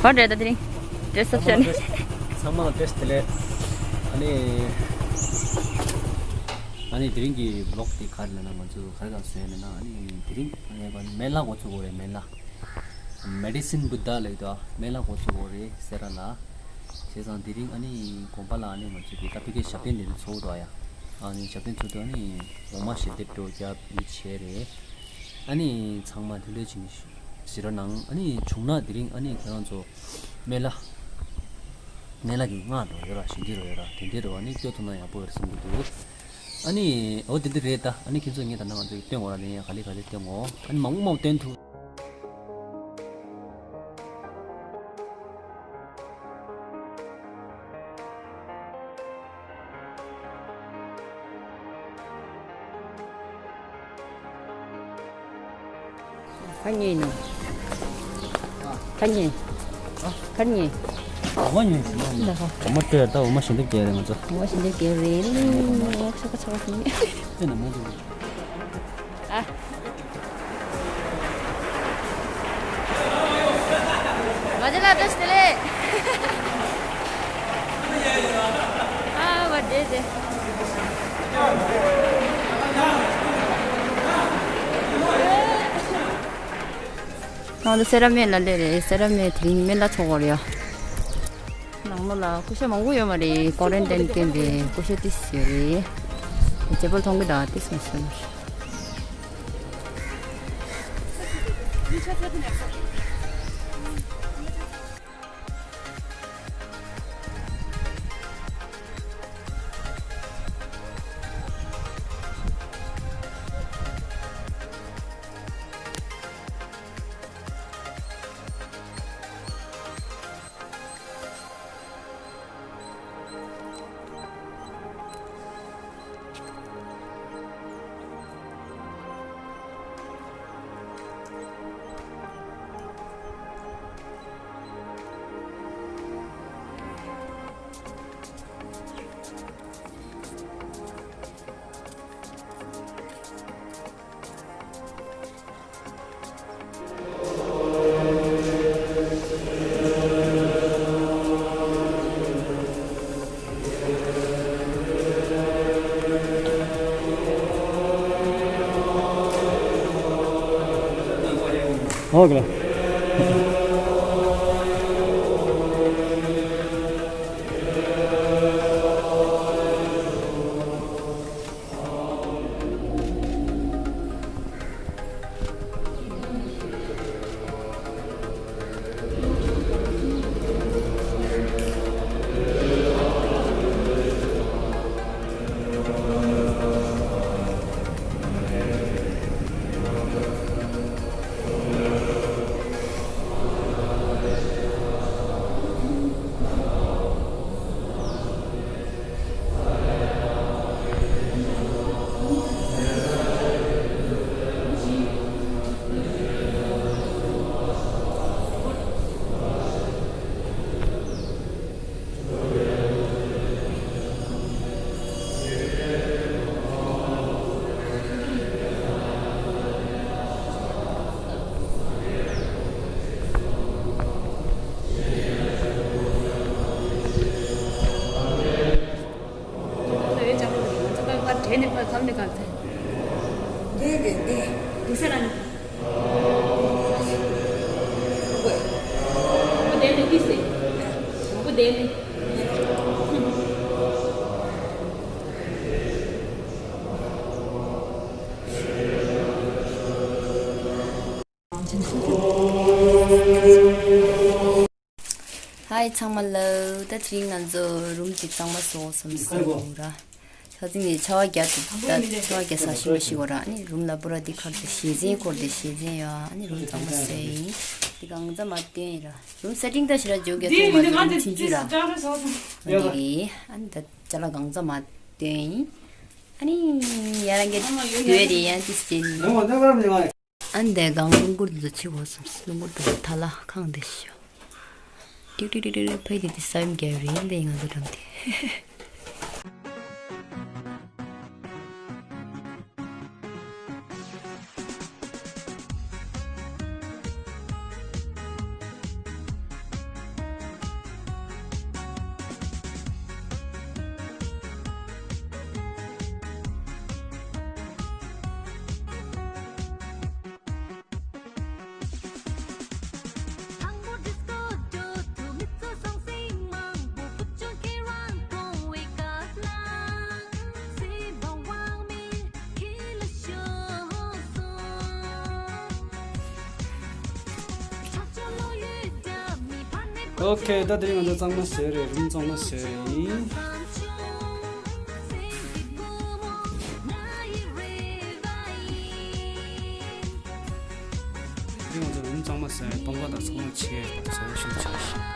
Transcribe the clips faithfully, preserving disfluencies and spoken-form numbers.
ཨ་རེད་ད་དེ་རིང་ཌི་རེ་སི་ཨབ་བྱས་ནས། ཚང་མ་ལ་བཀྲ་ཤིས་བདེ་ལེགས། ཨ་ནི། ཨ་ནི་དེ་རིང་གི་བི་ལོག་དེ་ག་རེ་ལབ་ན། ང་ཚོ་ག་རེ་ག་བཟོས་ནས་ན། ཨ་ནི་དེ་རིང་ངས་པ་ནི་མེ་ལ་འགོ་ཚུགས་དགོས་རེད། མེ་ལ། མེ་ཌི་སིན་བུ་དྷ་ལབ་དུས་མེ་ལ་འགོ་ཚུགས་དགོས་རེད་སེ་ར་ལ། བྱས་ཙང་དེ་རིང་ཨ་ནི་དགོན་པ་ལ་ཨ་ནི་ང་ཚོ་གི་ད་ཕ་གིའི་ཞབས་བརྟན་དེ་ཚོགས་འདུག་ཡ། ཨ་ནི་ཞབས་བརྟན་ཚོགས་འདུ་ཨ་ནི་འོ་མ་ཞལ་འདེབས་འགྲོ་རྒྱབ་ནི་བྱས་རེད། ཨ་ནི་ཚང་མ་ཐུགས་ལས་བྱིན་གྱིས་བཞེས་རོགས་གནང་། ཨ་ནི་བྱུང་ན་དེ་རིང་ཨ་ནི་ཁྱེད་རང་ཚོ་མེ་ལ། མེ་ལ་གི་སྔགས་འགྲོ་ཡོད་ར། ཞལ་འདེབས་འགྲོ་ཡོད་ར། དེ་འདྲས་འགྲོ་ཨ་ནི་སྐྱོ་ཐུབ་ན་ཡག་པོ་ཡོད་རེད་བསམ་གྱི་འདུག་ཨ་ནི་འོ་དེ་འདྲ་རེད། ད་ཨ་ནི་ཁྱེད་ཚོ་ངས་ད་ནང་ང་ཚོ་གི་སྟོན་འོ་ར། དེ་ཡང་ག་ལེ་ག་ལེ་སྟོན་འོ། ཨ་ནི་མང་པོ་མང་པོ་སྟོན་ཐུབ། ཁ་ཉེ་ནོ། ཁ་ཉེ། ཁ་ཉེ། འོ་མ་ཉོས་ཟིན་ན། འོ་མ་སྤྲད། ད་འོ་མ་ཞལ་འདེབས་རྒྱག་རེད་ང་ཚོ། འོ་མ་ཞལ་འདེབས་རྒྱག་རེད། འོ་མ་ཆོག་ག་ཆོག་ག་ཟིན། དེ་ན་མ་འདུག་ཨ། མ་ཇི་ལ་བཀྲ་ཤིས་བདེ་ལེགས། ཨ་བ་དེ་དེ། ང་ཚོ་སེ་ར་སྨད་ལ་སླེབས་རེད། སེ་ར་སྨད་དེ་རིང་སྨན་བླ་ཚོགས་པ་རེད་ཡ། ནང་ལོགས་ལ་སྐུ་ཞབས་མང་པོ་ཡོད་མ་རེད། ཀོ་རན་ཊིན་བསྟན་པའི་སྐུ་ཞབས་ཏོག་ཙམ་ཡོད་རེད། བརྗེ་པོ་མཐོང་གི་འདུག་ཏོག་ཙམ་མ་སོང་། ཨོ་ཀེ། ཧའི་ཚང་མ་ལོ། ད་དེ་རིང་ང་ཚོ་རུམ་དེ་གཙང་མ་བཟོ་བསམ་སོང་ར། ཁ་ཚིག་ནས་ཆར་པ་རྒྱག་ཏུ་ད་ཆར་པ་རྒྱག་ས་ཤི་མ་ཤི་གོ་ར། ཨ་ནི་རུམ་ལ་པུ་ར་དེ་ཁར་དུ་ཞེ་ཚན་སྐོར་དེ་ཞེ་ཚན་ཡོད། ཨ་ནི་རུམ་གཙང་མ་བཟོས་ཡིན། དེ་གང་ཙམ་མ་སྟོན་ཡིན་ར། རུམ་སེ་ཊིང་ད་ཞེ་དྲག་འཇོག་རྒྱག་ཐུབ་མ་རེད། རུམ་ཆུང་ཆུང་ར། འདི་རེད། ཨ་ནི་ད་ཅ་ལག་གང་ཙམ་མ་སྟོན་ཡིན། ཨ་ནི་ཡ་རང་གི་དུས་རེད་ཡང་ཏིས་ཅན་ཡིན། ཨ་འདས་གང་རླུང་འཁོར་དུ་ཕྱི་བོ་སོང་། རླུང་འཁོར་དུ་ཐ་ལ་ཁང་དེ་ཤོ། ཏིག་ཏིག་ཏིག་ཏིག་ཕ་ཡི་དེ་ས་ཡོམ་རྒྱབ་རེད་འདི་ང་ཚོ་འགྲམ་དེ། ཨོ་ཁེ། ད་དེ་རིང་ང་ཚོ་གཙང་མ་བཟོས་རེད། རུམ་གཙང་མ་བཟོས་རེད་ཡིན། དེ་རིང་ང་ཚོ་རུམ་གཙང་མ་བཟོས་རེད། སྟོང་པ་དང་ཚང་མ་ཆེ་བ་ཚོ་ཤུགས་ཆེ་ཞིང་།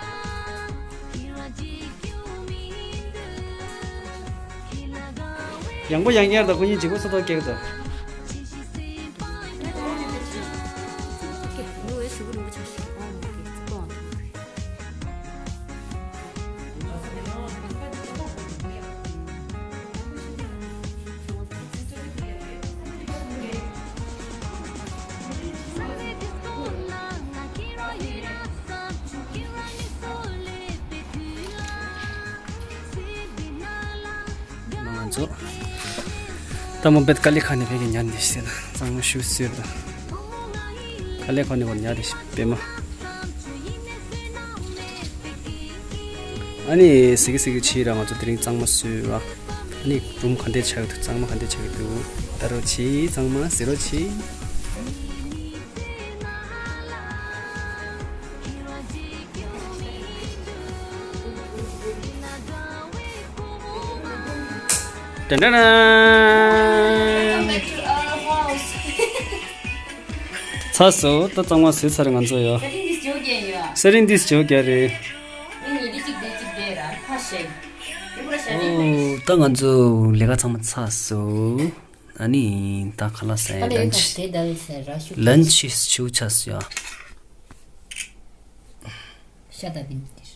ཡང་པོ་ཡང་བསྐྱར་དང་ཁོ་གཉིས་འཇིགས་པ་སོ་ཐོག་སྐྱེག་དང་། ང་ཚོ་ད་མོ་བེད་དཀའ་ལས་ཁག་ནས་ཕ་གི་ཉར་འདི་ཞིག་ཟེར་ན་གཙང་མ་ཞུ་ཟེར་ད། དཀའ་ལས་ཁག་ནས་བར་ཉར་འདི་ཞིག་པད་མ། ཨ་ནི་སི་གི་སི་གི་ཕྱིས་ར་ང་ཚོ་དེ་རིང་གཙང་མ་བཟོས་ར། ཨ་ནི་རུམ་ག་འདྲས་ཆགས་འདུག་གཙང་མ་ག་འདྲས་ཆགས་འདུག་ལྟ་རོགས་གྱིས། གཙང་མ་གཟིགས་རོགས་གྱིས། ཏན་ཏན། ཚར་སོང་། ད་གཙང་མ་བཟོས་ཚར་རེད་ང་ཚོ་ཡོ། ས་རིན་འདིས་ཇོ་རྒྱག་རེད། ཨོ། ད་ང་ཚོ་ལས་ཀ་ཚང་མ་ཚར་སོང་། ཨ་ནི་ད་ཁ་ལག་ཟ་ཡ། ལན་ཆི། ལན་ཆི་ཞུ་ཆ་སོང་ཡ། ཤ་ད་བིན་ཏིར།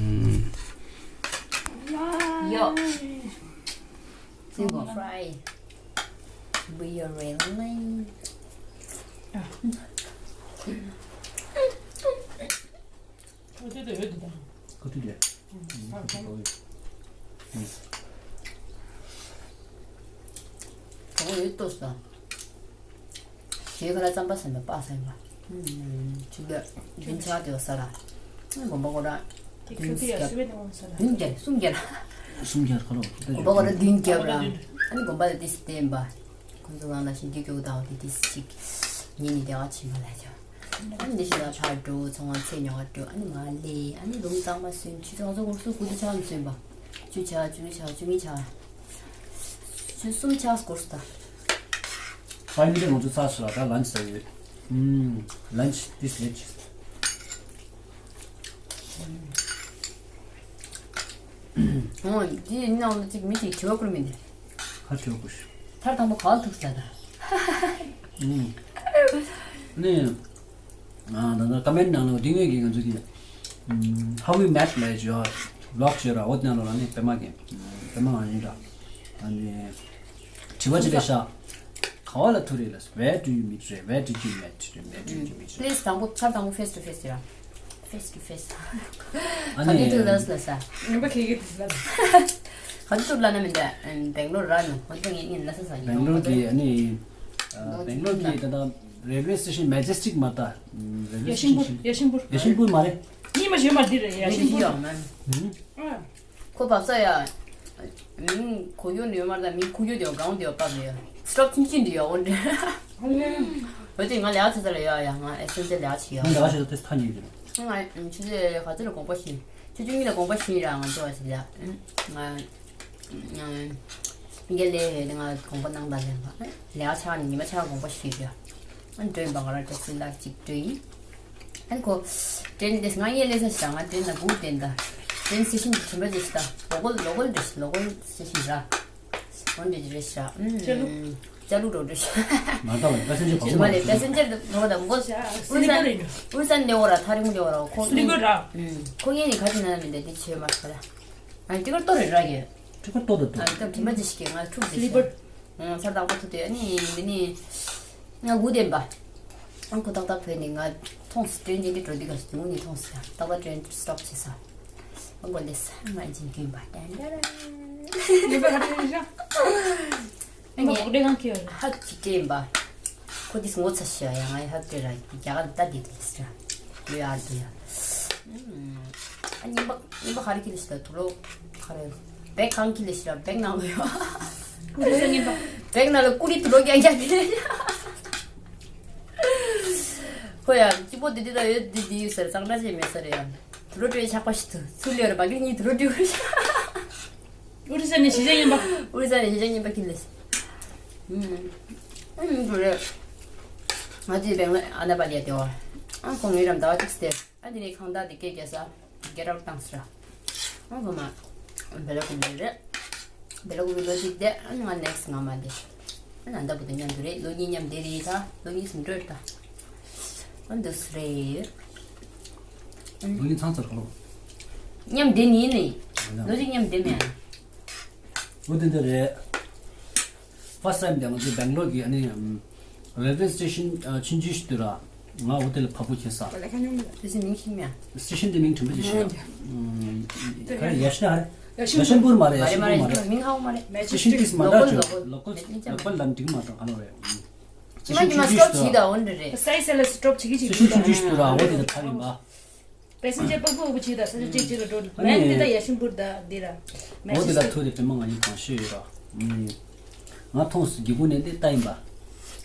ཨུམ། ཡོ། Single fry. We are really. ཁོ་ཚོས་ད་ཡོད་འདུག་ད། ཁོ་ཚོས་ད། ཨུམ། ཁོ་ཚོས་ད་ཡོད། ཁོ་ཡོད་ཏོ་ས། ཞེས་ཁ་ལ་རྩམ་པ་ཟ་མ་པ་ཟ་མ། ཨུམ། ཅི་འདྲ་རྒྱུན་ཆགས་དེ་བ་ས་ར། དགོན་པ་ཁོ་ར། དེ་ཁྱོད་ཚོ་ཡར་སུ་བས་ནང་ས་ར། བདུན་བརྒྱ་སུམ་བརྒྱ་ར། སུམ་བརྒྱ་ཁ་ལོ། དགོན་པ་ཁོ་ར་བདུན་བརྒྱ་ར། ཨ་ནི་དགོན་པ་ལ་ཏིས་བསྟན་པ། ཁོ་ཚོ་གང་ལ་ཞིག་རྒྱུ་རྒྱུ་དང་དེ་ཏིས་ཅིག་ཉིན་ནི་བདེ་བ་ཆེན་པོ་ལ་ཆོག་ཨ་ནི་ཞིག་ལ་ཕར་འགྲོ། ཚོང་བ་ཚེ་ཉོ་ག་འགྲོ། ཨ་ནི་མ་ལས། ཨ་ནི་རུམ་གཙང་མ་སོན། ཆུ་ཚོད་ང་ཚོ་སྐོར་སུ་དགུ་དུ་ཆགས་ནས་སོན་པ། བཅུ་ཆ་བཅུ་ཆ་བཅུ་གཉིས་ཆ། ཆུ་གསུམ་ཆ་སྐོར་སུ་ད། ཕ་ཡིན་དེ་ང་ཚོ་ཚར་སོང་ལ་ད་ལན་ཆི་ཟ་ཡོད། ཨུམ། ལན་ཆི་ཏིས་ལེ་ཆི། ཨོ། དེ་ནང་ལ་ཅིག་མི་ཅིག་དྲི་བ་བསྐུར་མི་འདི། ཁ་དྲི་བ་བསྐུར་ཤིག་ཐར་དང་པོ་ག་ལ་ཐུག་ས་ད། ཨུམ། ནི། ཨ། ད་ལྟ་ཀ་མེན་ནང་ལ་འདི་ངོས་ཀྱི་ང་ཚོ་གི། ཨུམ། How we met ལབ་ཡ་ཅིག་ཡོད། ལོག་ཅིག་ཡོད་ར། འོ་དེ་ནང་ལོགས་ལ་ནི་པད་མ་གི། པད་མ་ང་ཡིན་ར། ཨ་ནི། དྲི་བ་ཅིག་རེད་ཤག་ག་བ་ལ་ཐུག་རེད་ལ། Where do you meet རེད། Where did you met རེད། Where did you meet རེད། Please དང་པོ་ཚར་དང་པོ་face to face ར། Face to face། ཨ་ནི། ག་དུས་ཐུག་ལ་ལ་ས། ངན་པ་ཁྱེད་ཀྱིས་དེ་ལ། ག་དུས་ཐུག་ལ་ན་མི་འདྲ། ཨ། སྦེང་ལོར་ར་ནོ། ཧོན་ཏེ་ངས་ངས་ལ་ས་ས་ཡིན། སྦེང་ལོར་གི་ཨ་ནི། ཨ། སྦེང་ལོར་གི་ད་ལྟ་railway station Majestic མ་ད། Railway station ཡ་ཤིང་པུར། ཡ་ཤིང་པུར། ཡ་ཤིང་པུར་མ་རེད། གཉིས་མ་ཞོན་མ་འདི་རེད། ཡ་ཤིང་པུར། ཨ། ཁོ་བབས་ས་ཡ། མིང་གོ་ཡོད་ནི་ཡོད་མ་རེད། ད་མིང་ཁུག་ཡོད་དེ་ཡོད། གང་དེ་ཡོད་བབས་ཡོད། སི་ཊོབ་ཆུང་ཆུང་དེ་ཡོད། འོ་འདྲ། འོ་དེ་ང་ལས་ཀ་བྱེད་ས་ལ་ཡོད་ཡ། ང་ཨེ་སེམས་ཅན་ལས་ཀ་བྱེད་ཡོད། ང་ལས་ཀ་བྱེད་ས་དེ་ཐག་ཉེ་གི་རེད། ང་ཆུ་ཚོད་ག་ཚོད་ལ་དགོངས་པ་བཞེས། ཆུ་ཚོད་གཉིས་ལ་དགོངས་པ་བཞེས་ར། ང་ཚོ་བ་ཞིག་ལ། ང་ངས་ལས་ཡོད་དེ་ང་དགོངས་པ་གནང་དང་ལེན་པ། ལས་ཀ་ཆགས་ནས་ཉི་མ་ཆགས་དགོངས་པ་བཞེས་ར། ཨ་ནི་ཌྲེན་པ་ག་ར་ཌྲེ་སིང་ལ་གཅིག་ཌྲེན་ཡིན། ཨ་ནི་ཁོ་ཌྲེན་དེ་ང་ཡེ་ལེ་ས་ཞིག་ང་ཌྲེན་ན་གུ་ཌྲེན་ད། ཌྲེན་སི་ཤིན་དྲིན་པ་ཇེ་ཤི་ད། ལོ་གོལ་ལོ་གོལ་ཌྲེ་ཤི་ལོ་གོལ་སི་ཤིན་ར། ཝོན་ཌེ་ཇི་རེ་ཤི་ར། ཅ་ལུ། ཅ་ལུ་རོ་ཌྲེ་ཤི། མ་ད་ལ་པེ་སེན་ཇར་གོ་མ་ལེ་པེ་སེན་ཇར་དེ་ཐོག་ད་མགོ་ཨུ་སན་ཨུ་སན་ལེ་འོ་ར་ཐ་རིང་ལེ་འོ་ར་ཁོ། སི་ལི་པར་ར། ཁོ་ངེད་ནི་ག་ཅི་ན་མི་འདྲ་དེ་ཆོས་མ་ཁ་ར། ཨ་ནི་ཏི་ཀར་ཏོ་རེ་ར་གི། ཏི་ཀར་ཏོ་རེ་ཏོ། ཨ་ནི་ཏ་དྲི་མ་ཇི་ཤི་གི་ང་ཐུག་ཇི་ཤི། སི་ལི་པར། ཨང་། ས་དང་པོ་ཐུག་དེ་ཨ་ནི་འདི་ནི། ང་གུ་དེན་པ། ཨང་། ཁོ་ཏག་ཏག་བོད་ནི་ང་མཐོང་སི་ཏྲེན་ཅན་དེ་འགྲོ་དུས་ག་སི་དུང་ནི་མཐོང་སི་ཏག་ཏག་ཏྲེན་སི་ཊོབ་བྱེད་ས། ཨང་། གོ་ལེ་ས་ང་ཅིན་གྱིན་པ་ཏན་ཏན། ངེས་པར་ཧ་ཅང་ཤ། ཨ་ནི་ཧག་ཅིག་སྤྲད་ཡིན་པ། ཁོ་དེ་ངོ་ཚ་ཤི་ཡ་ང་ཡི་ཧག་སྤྲད་ར་རྒྱ་གར་ལྟ་དེ་དེ་ལས་སི་ར། ལོས་ཨར་དུ་ཡ། ཨ་ཉིན་པ་ཉིན་པ་ཧ་རི་ཁི་ལི་ཤི་ད་དུ་ལོ་ཁ་རེ། བེག་གང་ཁི་ལི་ཤི་ར་བེག་ནང་ལོ་ཡོ། ཀུ་རི་སང་ཉིན་པ། བེག་ནང་ལོ་ཀུ་རི་དུ་ལོ་རྒྱ་རྒྱ་དེ། ཁོ་ཡང་གཅིག་པོ་འདི་འདི་ད་ཡོད་འདི་འདི་ཡོད་ཟེར་གཙང་སྦྲ་བྱས་མེད་ས་རེད་ཡ། དུ་རོ་ཏྲེ་ཆག་པ་ཞིག་ཏུ་ཚུར་ལེ་རེ་བ་གི་གཉིས་དུ་རོ་ཏྲེ་བར་ཤ། ཨོ་རི་ས་ནས་གཞིས་ཆགས་རྙིང་པ། ཨོ་རི་ས་ནས་གཞིས་ཆགས་རྙིང་པ་ཁྱི་ལས། ཨུམ། ཨུམ་དུ་རེ། ང་ཚོའི་བེང་ལ་ཨ་ན་པ་ལི་ཡ་དེ་བ། ཨ་ཁོང་ངའི་རམ་ཟླ་བ་གཅིག་སྟེ། ཨ་འདི་ནས་ཁང་བདག་དེ་སྐད་རྒྱག་ས། གེ་རག་བཏང་ཟེར། ཨང་ཁོ་མ། བེ་ལ་ཀུ་མི་རེད། བེ་ལ་ཀུ་མི་ལོ་གཅིག་བསྡད། ཨ་ང་ནེག་སི་ང་མ་བསྡད། ཨ་ན་ད་བུ་དང་མཉམ་དུ་རེད། ལོ་གཉིས་མཉམ་བསྡད་རེད་ད། ལོ་གཉིས་སུ་འགྲོ་རེད་ད། ཨ་འདུག་སེ་རེད། ལོ་གཉིས་ཚང་ཚར་ག་ལོ། མཉམ་བསྡད་ནི་ནི། ལོ་གཅིག་མཉམ་བསྡད་མེད། ཨོ་དེ་འདྲ་རེད། First time དེ་ང་ཚོ་སྦེང་ལོར་གྱི་ཨ་ནི་railway station ཆུང་ཆུང་ཞིག་ཏུ་ར། ང་འོ་དེ་ལ་བབས་པ་བྱས་ས། དེ་སི་མིང་ཤིམ་ཡ། Station དེ་མིང་དྲན་པ་ཅིག་ཤེས་ཡ། ག་རེ་ཡ་ཤ་ཧ་རེ། ཡ་ཤན་པུར་མ་རེད། ཡ་ཤན་པུར་མ་རེད། མིང་ཧ་གོ་མ་རེད། Station དེ་སི་མ་འདྲ་ཅོ། Local local local ལམ་འགྲིག་མ་འདྲ་ག་ལོ་རེད། སི་མ་ཅི་མ་སི་ཊོབ་བྱེད་ད་འོན་རེད། སའི་སེ་ལ་སི་ཊོབ་བྱེད་ཀྱི་ཅིག་འདུག་ད། Station ཆུང་ཆུང་ཞིག་ཏུ་ར་འོ་དེ་ལ་བབས་ཡིན་པ། པེ་སེན་ཇར་པག་པོ་འུ་ཅིག་དང་ས་ཆ་གཅིག་གཅིག་ལ་འགྲོ་འདུག་ཨ་ནི། མན་དེ་དང་ཡ་ཤིང་པུར་དང་འདི་ར། འོ་དེ་ལ་ཐུག་དེ་པད་མ་ང་ཡིན་གང་ཤེས་ཡོད་ར། ང་མཐོང་སོང་སྒེའུ་ཁུང་ནས་འདི་ལྟ་ཡིན་པ།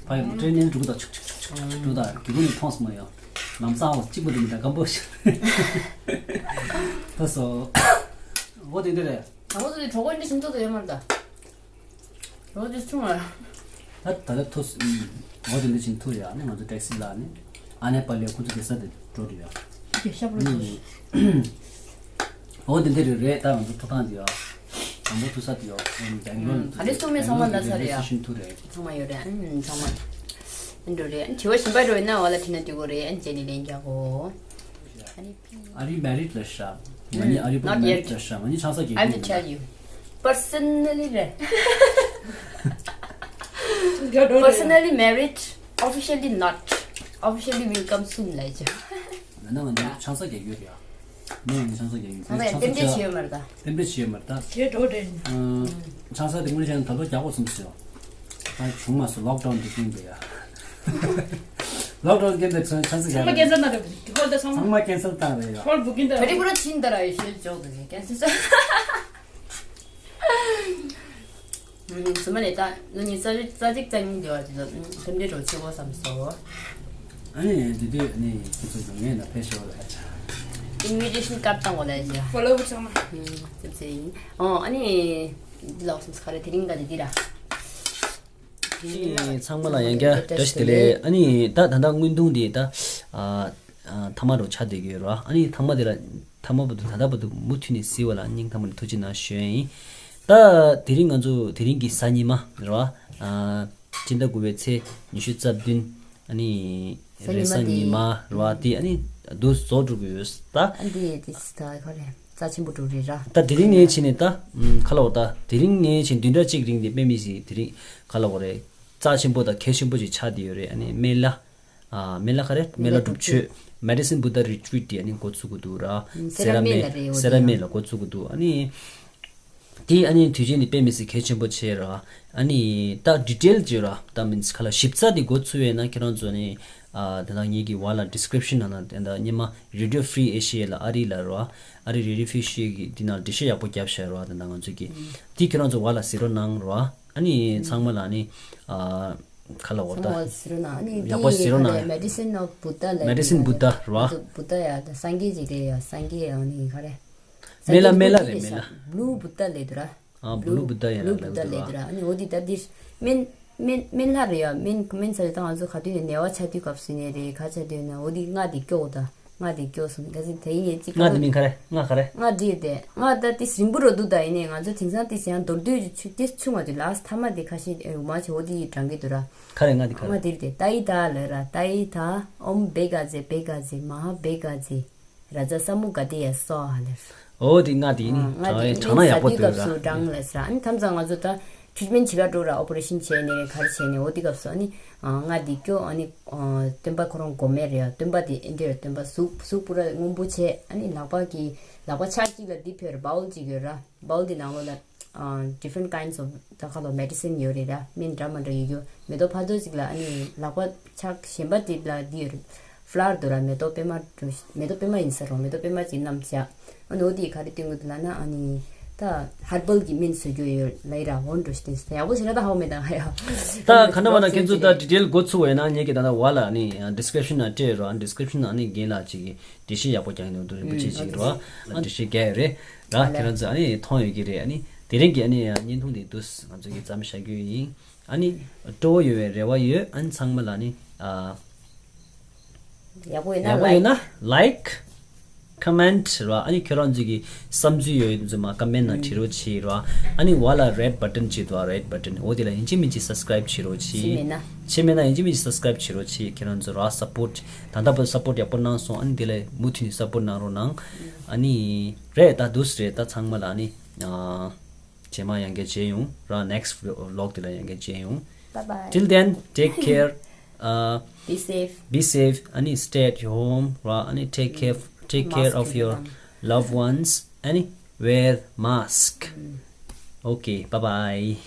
ཕ་ཡི་ཏྲེན་ནེན་འགྲོ་གི་དང་ཆུག་ཆུག་ཆུག་ཆུག་ཆུག་འགྲོ་དང་སྒེའུ་ཁུང་ནས་མཐོང་སོང་མ་ཡོང་། ལམ་སང་འོ་གཅིག་པོ་དེ་མི་འདྲ་སྐམ་པོ་ཞིག་ད་སོ། འོ་དེ་འདི་རེད། ད་འོ་དེ་གྲོགས་པོ་འདི་ཤིང་ཏོག་ཏོ་ཡོད་མ་རེད་ད། རོ་དེ་ཆུང་བ། ད་ད་ལྟ་ཐུག་ཨུམ། འོ་དེ་འདི་ཕྱིན་ཐུག་ཡ་ནི་ང་ཚོ་ཊེག་སི་ལ་ནི། ཨ་ནེ་པ་ལས་ཁོ་ཚོ་དེ་ས་དེ་འགྲོ་རེད་ཡ། དེ་ཤ་པོ་ལ་ཐུག་འོ་དེ་འདི་རེད་རེད། ད་ང་ཚོ་ཐུག་སྟངས་དེ་ཡ། དང་པོ་ཐུག་ས་དེ་ཡ། ཨུམ། བེང་ལོར་ལ་ཐུག་ཨ་རེ་སུ་མེ་ཚང་མ་ལ་ས་རེད་ཡ། སི་ཊེ་ཤན་ཐུག་རེད། ཚང་མ་ཡོད་རེད། ཨུམ། ཚང་མ་འགྲོ་རེད། དྲི་བ་གཞན་པ་འགྲོ་ཡིན་ན་འོ་ལ་དྲི་ན་འགྲིག་གོ་རེད། ཨ་ནི་ལན་རྒྱག་གོ་ཨ་ནི། Are you married ལ་ཤ། ང་གཉིས་ཨ་རི་བུ་མེ་རིཌ་ལ་ཤ། ང་གཉིས་ཆང་ས་རྒྱག་གི་ཡོད། I have to tell you. Personally རེད། Personally married, officially not. Officially will come soon ལ་ཅི། ང་ན་ང་གཉིས་ཆང་ས་རྒྱག་གི་ཡོད་རེད། ང་ང་གཉིས་ཆང་ས་རྒྱག་གི་ཡོད། ཆང་ས་རྟེན་འབྲེལ་བྱས་ཡོད་མ་རེད་ད། རྟེན་འབྲེལ་བྱས་ཡོད་མ་རེད་ད། ཁྱེད་འགྲོ་དྲན། ཆང་ས་དེ་དངོས་གནས་བྱས་ན་ད་ལོ་རྒྱག་དགོས་བསམ་སོང་། ད་བྱུང་མ་སོང་། ལོག་ཌའུན་དེ་རྐྱེན་པས་ཡ། ལོག་ཌའུན་རྐྱེན་པས་ཚང་ཆང་ས་ཚང་མ་རྒྱག་ཀན་སལ་བཏང་རེད། ཧོལ་ད་ཚང་མ། ཚང་མ་ཀན་སལ་བཏང་རེད་ཡ། ཧོལ་བུ་ཀིང་ད་ད་རེ་རེད། པུ་ར་ཕྱིན་ད་ར་ཡོད་ཤེས་ཇོག་གི་ཀན་སལ་ས། ཨུམ། སུ་མ་ལས་ད་ང་གཉིས་རྩ་རྩ་གཅིག་རྩ་གཉིས་འདི་བ་དེ་ཚོ་ཨུམ། མཐུན་སྒྲིལ་རོགས་བྱེད་དགོས་བསམ་སོང་། ཨ་ནི་དེ་དུས་ནི་ཁྱེད་ཚོ་ཡོང་ངེས་ན་ཕེབས་ཤོག་ལ་ཆ། ཨིན་ཝི་ཊེ་ཤན་ཀར་བཏང་བ་ལ་ཡ། ཧྥོ་ལོ་ཝར་ཚང་མ། ཨུམ། ཙི་ཙི་ཡིན། ཨོ་ཨ་ནི། འདི་ལོག་སོང་ས་ག་རེ་དེ་རིང་ག་དེ་འདི་ར། ཨ་ནི་ཚང་མ་ལ་ཡང་བསྐྱར་བཀྲ་ཤིས་བདེ་ལེགས། ཨ་ནི་ད་ད་ལྟ་དངོས་མཐོང་འདི་ད་ཨ་ཨ་ཐ་མག་རུ་ཆགས་བསྡད་ཀྱི་ཡོད་རེད་བ། ཨ་ནི་ཐ་མག་འདི་ལ་ཐ་མག་བར་དུ་ད་ལྟ་བར་དུ་མུ་མཐུད་ནས་གཟིགས་པ་ལ་སྙིང་ཐག་པ་ནས་ཐུགས་རྗེ་གནང་ཞུ་ཡ་ཡིན། ད་དེ་རིང་ང་ཚོ་དེ་རིང་གི་གཟའ་ཉི་མ་རེད་བ། ཨ་སྤྱི་ཟླ་དགུ་པའི་ཚེས་ཉི་ཤུ་རྩ་བདུན། ཨ་ནི་རེས་གཟའ་ཉི་མ་རེད་བ། དེ་ཨ་ནི་དུ་རྫོགས་འགྲོ་གི་ཡོད་ད། ཨ་འདི་དེ་ད་ག་རེ་རྩ་ཆེན་པོ་འགྲོ་རེད་ར། ད་དེ་རིང་ནས་བྱས་ནས་ད་ཁ་ལོ་ད་དེ་རིང་ནས་བྱས་བདུན་ཕྲག་གཅིག་རིང་དེ་དཔེ་མི་སྲིད་དེ་རིང་ཁ་ལོ་གོ་རེད། རྩ་ཆེན་པོ་དང་གལ་ཆེན་པོ་ཅིག་ཆགས་བསྡད་ཡོད་རེད། ཨ་ནི་སྨན་བླ། ཨ་སྨན་བླ་ག་རེ། སྨན་བླ་སྒྲུབ་མཆོད། Medicine Buddha Retreat དེ་ཨ་ནི་འགོ་ཚུགས་ཀྱི་འདུག་ར། སེ་ར་སྨད་ལ་རེད། འོ་སེ་ར་སྨད་ལ་འགོ་ཚུགས་ཀྱི་འདུག་ཨ་ནི་དེ་ཨ་ནི་དུས་ཆེན་དེ་དཔེ་མི་སྲིད་གལ་ཆེན་པོ་ཆེ་ར། ཨ་ནི་ད་ཌི་ཊེལ་བརྗོད་ར། ད་མིན་ཁ་ལ་ཞིབ་ཚགས་དེ་འགོ་ཚུགས་ཡས་ན་ཁྱེད་རང་ཚོ་ནི་ཨ་དེ་དག་ངེད་ཀྱི་བར་ལ་ཌི་སི་ཀི་རིབ་ཤན་ནང་ན་དེ་འདྲ་སྔོན་མ་Radio Free Asia ལ་ཨ་རི་ལ་ར། ཨ་རི་Radio Free Asia གི་དེ་ནང་འགྲེལ་བཤད་ཡག་པོ་བརྒྱབ་བཞག་ར། དེ་འདྲ་ང་ཚོ་གི་དེ་ཁྱེད་རང་ཚོ་བར་ལ་གཟིགས་རོགས་གནང་ར། ཨ་ནི་ཚང་མ་ལ་ནི་ཨ། ཁ་ལ་འོ་ད། ཚང་མ་ཟེར་ན་ཨ་ནི་ཡག་པོ་ཟེར་ན། Medicine of Buddha ལ་Medicine Buddha རེད་བ། བུ་ད་ཡ་ད་སངས་རྒྱས་ཅིག་རེད་ཡ། སངས་རྒྱས་ཨ་ནི་ག་རེ། སྨན་བླ་སྨན་བླ་རེད་སྨན་བླ། Blue Buddha ལབ་འདུག་ར། ཨ་Blue Buddha ཡ་Blue ལབ་འདུག་Buddha ར། ལབ་འདུག་ར། ཨ་ནི་འོ་དེ་ད་དེ་སྨན་སྨན་སྨན་བླ་རེད་ཡ། སྨན་སྨན་ཟེར་ད་ང་ཚོ་ག་དུས་ནས་ནད་པ་ཆགས་དུས་སྐབས་སུ་ནས་རེད། ག་ཆགས་དུས་ན་འོ་དེ་སྔགས་དེ་སྐྱོ་ད། ང་དེ་སྐྱོ་སོང་། ག་ཚོད་དེ་ཡིན་ཡིན་གཅིག་སྔགས་དེ་མིང་ག་རེ། སྔགས་ག་རེ། ང་དེ་དེ་ང་ད་དེ་རིང་པོ་རོ་འདུག་ད་ཡིན་ནའི་ང་ཚོ་དེང་སང་དེ་ཡང་མདོར་བསྡུས་ཆུ་དེ་ཆུང་བ་དེ་ལགས་ཐ་མ་དེ་ཁ་ཤས་ཨེ་འོ་མ་ཆེ་འོ་དེ་ཡི་གྲངས་ཀྱི་འདུག་ར། ག་རེ་ང་དེ་ག་རེ། ང་དེ་དེ་ཏཱ་ཡི་ད་ལ་ར། ཏཱ་ཡི་ད། ཨོམ་བྷེ་ག་ཛེ་བྷེ་ག་ཛེ་མ་ཧཱ་བྷེ་ག་ཛེ་ར་ཛ་ས་མུ་ག་དེ་ཡ་སྭཱ་ཧཱ་ལ། འོ་དེ་ང་དེ་ཡིན་ནི་ང་དེ་གྲངས་ཡག་པོ་འདུག་ར། སྐབས་སུ་གྲངས་ལ་ས་ཨ་ནི་ཐམས་ཅད་ང་ཚོ་ད། ཊི་རི་ཊི་མེན་ཊི་བྱེད་ག་འགྲོ་ར། ཨོ་པ་རེ་ཤན་བྱས་ནས་ག་རེ་བྱས་ནས་འོ་དེ་སྐབས་སུ་ཨ་ནི་ང་དེ་སྐྱོ་ཨ་ནི་སྟོན་པ་ཁོ་རང་མགོ་མེད་རེད་ཡ། སྟོན་པ་དེ་ཨེ་འདྲ་རེད། སྟོན་པ་གཟུགས་གཟུགས་པུ་ར་སྔོན་པོ་བྱས། ཨ་ནི་ལག་པ་གི་ལག་པ་ཕྱག་གཅིག་ལ་འདི་ཕེར་བའོལ་གཅིག་ཡོད་ར། བའོལ་དེ་ནང་ལོགས་ལ་different kinds of ད་ཁ་ལོ་མེ་ཌི་སིན་ཡོད་རེད་ར། སྨན་འདྲ་མ་འདྲ་ཡོད་ཡོད། མེ་ཏོག་ཕ་ཚོ་གཅིག་ལ་ཨ་ནི་ལག་པ་ཕྱག་གཞན་པ་དེ་ལ་འདི་ཡོད་རེད། ཕླ་ཝར་འདུག་ར། མེ་ཏོག་པད་མ་འདུག་མེ་ཏོག་པད་མ་ཡིན་ས་རོ། མེ་ཏོག་པད་མ་གཅིག་བསྣམས་བྱས། ཨ་ནི་འོ་དེ་ག་རེ་སྟོན་གི་འདུག་ལབ་ན་ཨ་ནི་ད། ད་ཧར་བལ་གྱི་སྨན་བཟོ་རྒྱུ་ཡོད་ལ་ཡིན་ར། འོན་འགྲོ་ཤི་ཏིས་ད་ཡག་པོ་ཞིག་ན་ད་ཧའོ་མེད་ད་ཧ་ཡ། ད་ག་ན་བ་ན་ཁྱེད་ཚོ་ད་ཌི་ཊེལ་འགོ་ཚུགས་པ་ཡིན་ན་ངེད་ཀྱི་ད་ད་བ་ལ་ནི་ཌི་སི་ཀི་རིབ་ཤན་ན་སྤྲད་རོགས། ཌི་སི་ཀི་རིབ་ཤན་ན་ནི་རྒན་ལགས་ཅིག་གིས་འགྲེལ་བཤད་ཡག་པོ་རྒྱག་ཡོད་འདུག་རིན་པོ་ཆེ་ཅིག་རོགས། འགྲེལ་བཤད་རྒྱག་ཡོད་རེད་ར། ཁྱེད་རང་ཚོ་ཨ་ནི་མཐོང་ཡོད་ཀྱི་རེད། ཨ་ནི་དེ་རིང་གི་ཨ་ནི་བརྙན་ཐུང་འདི་འདུག་ང་ཚོ་གི་མཚམས་བཞག་རྒྱུ་ཡིན། ཨ་ནི་སྤྲོ་བོ་ཡོད་པའི་རེ་བ་ཡོད། ཨ་ནི་ཚང་མ་ལ་ནི་ཨ། ཡག་པོ་ཡོད་ན་ཡག་པོ་ཡོད་ན་ལའིཀ། ཁོ་མེན་ཊི་ར། ཨ་ནི་ཁྱོད་རང་ཚོའི་གི་བསམ་ཚུལ་ཡོད་ཡོད་ཚོ་མ་ཁོ་མེན་ཊི་ནང་བྲིས་རོགས་བྱེད་ར། ཨ་ནི་བ་ལ་རེཌ་བ་ཊན་བྱེད་དོ། རེཌ་བ་ཊན་འོ་དེ་ལ་ཡིན་གཅིག་མིན་གཅིག་སབ་སི་ཀི་རབ་བྱེད་རོགས་བྱེད། ཤེས་མེད་ན་ཤེས་མེད་ན་ཡིན་གཅིག་མིན་གཅིག་སབ་སི་ཀི་རབ་བྱེད་རོགས་བྱེད། ཁྱེད་རང་ཚོ་ར་སབ་པོར་ཊི་ད་ལྟ་བར་སབ་པོར་ཊི་ཡག་པོ་གནང་སོང་། ཨ་ནི་དེ་ལ་མུ་མཐུད་ནས་སབ་པོར་ཊི་གནང་རོགས་གནང་། ཨ་ནི་རེད་ད་འདུག་སེ་རེད། ད་ཚང་མ་ལ་ཨ་ནི་ཨ། རྗེས་མ་ཡང་བསྐྱར་མཇལ་ཡོང་ར། ནེག་སི་ཊི་བི་ལོག་དེ་ལ་ཡང་བསྐྱར་མཇལ་ཡོང་། Bye bye. Till then, take care. Uh, be safe. Be safe. ཨ་ནི་stay at home ར། ཨ་ནི་take care, take care of your loved ones. ཨ་ནི་wear mask. Okay, bye bye.